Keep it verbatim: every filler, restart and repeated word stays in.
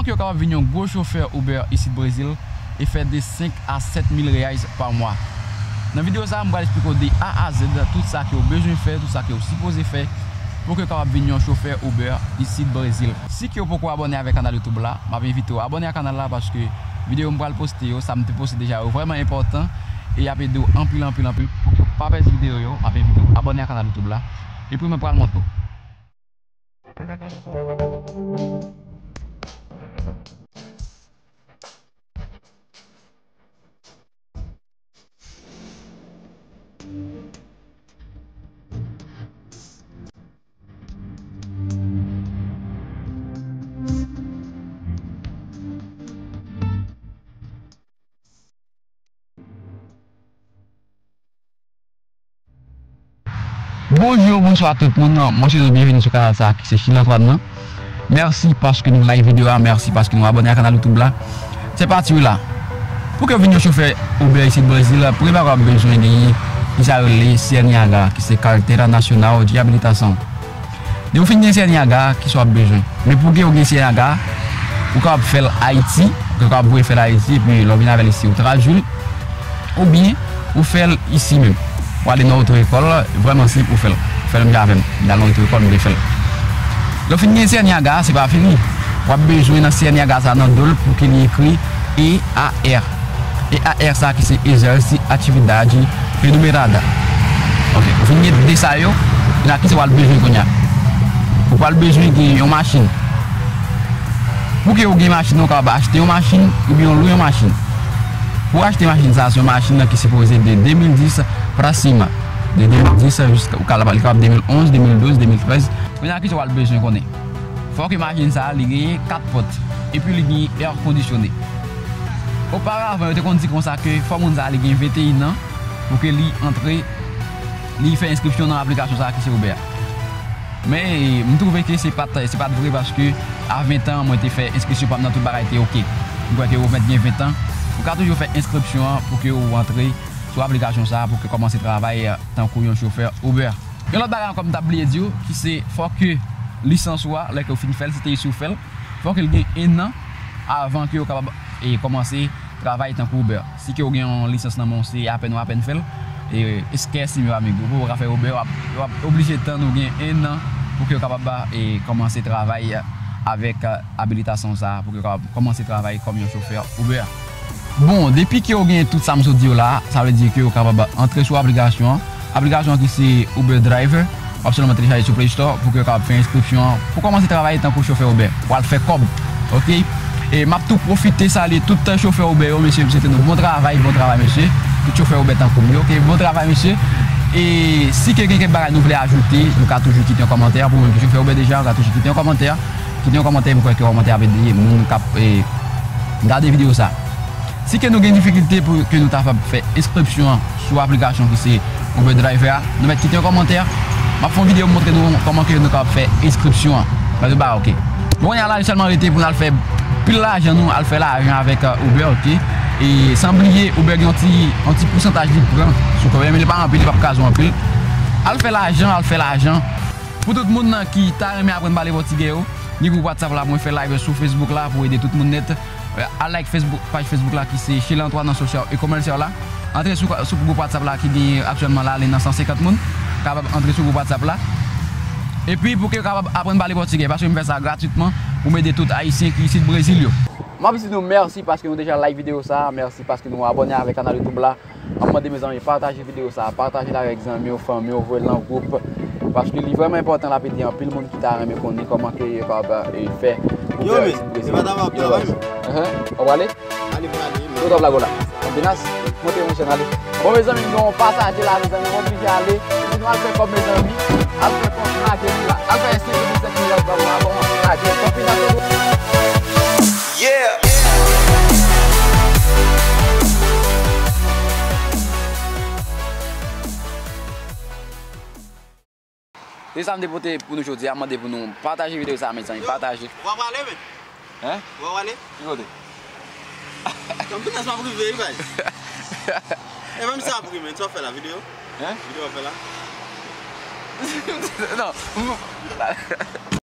Pou ke w kapab vin yon gwo chofè Uber isit Brezil e fè de senk a sèt mil reais pa mwa. Nan videyo sa a, m pral eksplike w de A a Z tout sa ke w bezwen fè, tout sa ke w sipoze fè pou ke w kapab vin yon chofè Uber isit Brezil. Si ke w poko abòne avèk kanal YouTube la, m ap envite w abòne a kanal la paske videyo m pral poste yo, sa m te poste deja yo vrèman enpòtan e y ap ede w anpil, anpil, anpil. Pou ke w pa pèdi videyo yo, m ap envite w abòne a kanal YouTube la. Epi mwen pral montre w. Bonjou, bonswa tout moun. Mwen swete nou byenveni sou kanal sa a ki se Chil Antoine nan. Mèsi paske nou like videyo a, mèsi paske nou abòne a kanal YouTube la. Se pati la. Pou ke w vin yon chofè Uber isit Brezil, premye bagay w ap bezwen genyen, ki sa yo rele C N I H, ki se Carteira Nacional de Habilitação. Depi w fin gen C N I H, kisa w ap bezwen? Men pou ke w gen C N I H, ou kapab fè l Ayiti, ou kapab voye fè l Ayiti, epi lè w vin avè l isi, ou tradui l, oubyen ou fè l isi menm. Ou ale nan oto ekòl, vrèman senp ou fè l. Ou fè l menm jan avè m. M al nan oto ekòl, m te fè l. Lè w fin gen C N I H, se pa fini. W ap bezwen nan C N I H sa nan do l pou ke li ekri E A R. E A R sa ki se Exerce Atividade Remunerada. Ok, ou fin gen de sa yo, kounye a kisa w al bezwen kounye a? Ou pral bezwen gen yon machin. Pou ke ou gen machin nan, ou kapab achte yon machin oubyen ou lwe yon machin. Pou achte machin sa, se yon machin nan ki sipoze de de mil dis pra sima. De de mil dis jiska, ou ka, li kapab de mil onz, de mil douz, de mil trèz. Kounye a kisa w al bezwen konnen? Fò ke machin sa a li genyen kat pòt epi li genyen air conditionné. Oparavan, yo te konn di konsa ke fò moun sa a li gen venteyen an pou ke li antre, li fè enskripsyon nan aplikasyon sa a ki se Uber a. Men, e, m twouve ke se pa t, se pa t vre paske a ventan an, mwen te fè enskripsyon pa m nan, tout bagay te ok. M kwè ke ou mèt gen ventan, ou ka toujou fè enskripsyon an pou ke ou antre sou aplikasyon sa a pou ke kòmanse travay, e, tankou yon chofè Uber. Yon lòt bagay ankò m t ap bliye di w, ki se fò ke lisans ou a, lè ke w fin fè l, si te isi w fè l, fò ke l gen en an avan ke w kapab, e, kòmanse travay tankou Uber. Si ke w gen yon lisans nan men w, se apèn ou apèn fè l, e, esquece, meu amigo. Pou w ka fè Uber, w ap, w ap oblije tann ou gen en an pou ke w kapab, e, kòmanse travay avèk, e, abilitasyon sa a, pou ke w kapab kòmanse travay kòm yon chofè Uber. Bon, depi ke w gen tout sa m sot di yo la, sa vle di ke w kapab antre sou aplikasyon an. Aplikasyon an ki se Uber Driver. W ap sèlman telechaje sou Play Store pou ke w kapab fè enskripsyon an. Pou kòmanse travay tankou chofè Uber, w al fè kòb. Ok? E m ap tou pwofite salye tout chofè Uber yo, mesye, m swete nou bon travay, bon travay, mesye. Tout chofè Uber tankou m yo, ok? Bon travay, mesye. E si ke gen kèk bagay nou vle ajoute, nou ka toujou kite yon kòmantè. Pou moun ki chofè Uber deja, nou ka toujou kite yon kòmantè. Kite yon kòmantè, m kwè ke kòmantè ap ede moun k ap, e, gade videyo sa. Si ke nou gen difikilte pou ke nou ta kapab fè enskripsyon an sou aplikasyon ki se Uber Driver a, nou mèt kite yon kòmantè. M ap fè yon videyo montre nou kòman ke nou kapab fè enskripsyon an. Gade ba, ok. Bon, kounye a la, li sèlman rete pou n al fè pil lajan nou, al fè lajan avèk, e, Uber, ok. E san bliye, Uber gen yon ti, yon ti pousantaj li pran sou kòb, men li pa anpil, li p ap kraze w anpil. Al fè lajan, al fè lajan. Pou tout moun nan ki ta renmen aprann pale pòtigè yo, gen gwoup WhatsApp la, mwen fè live sou Facebook la pou ede tout moun nèt. E, al like Facebook, paj Facebook la ki se Chil Antoine nan Social e Commercial la. Antre sou, sou gwoup WhatsApp la ki genyen aktyèlman la, li nan san senkant moun. Kapab antre sou gwoup WhatsApp la. Epi pou ke kapab aprann pale pòtigè, paske m fè sa gratitman pou m ede tout Ayisyen ki isit Brezil yo. M ap di nou mèsi paske nou deja like videyo sa, mèsi paske nou abòne avèk kanal YouTube la. M ap mande mezanmi pataje videyo sa, pataje l avèk zanmi w, fanmi w, voye l nan gwoup. Paske li vrèman enpòtan, l ap ede anpil moun ki ta renmen konnen kòman ke yo kapab, e, fè Uber Eats Brezil. Yo, men, se pa ta va ap travay, men. Enhen. W ap prale? Ale, prale, men. Kote w ap lage w la? Anpenas? Monte yon chèn, ale. Bon, mezanmi, nou pataje la, mezanmi, nou oblije ale. Pou nou al fè kòb, mezanmi. Al fè kòb, lage nou la. Al fè senk mil, sèt mil la, bravo, bravo, lage. Konfina tout. Yeah! Se sa m te pote pou nou jodi a, mande pou nou pataje videyo sa, mezanmi, pataje. Yo, w ap prale, men? Hen? W ap prale? Ki kote? Tanpri, nan sa m ap rive, wi, bay. E menm sa ap rive, men, sa w ap fè la, videyo? Hen? Videyo w ap fè la? Non.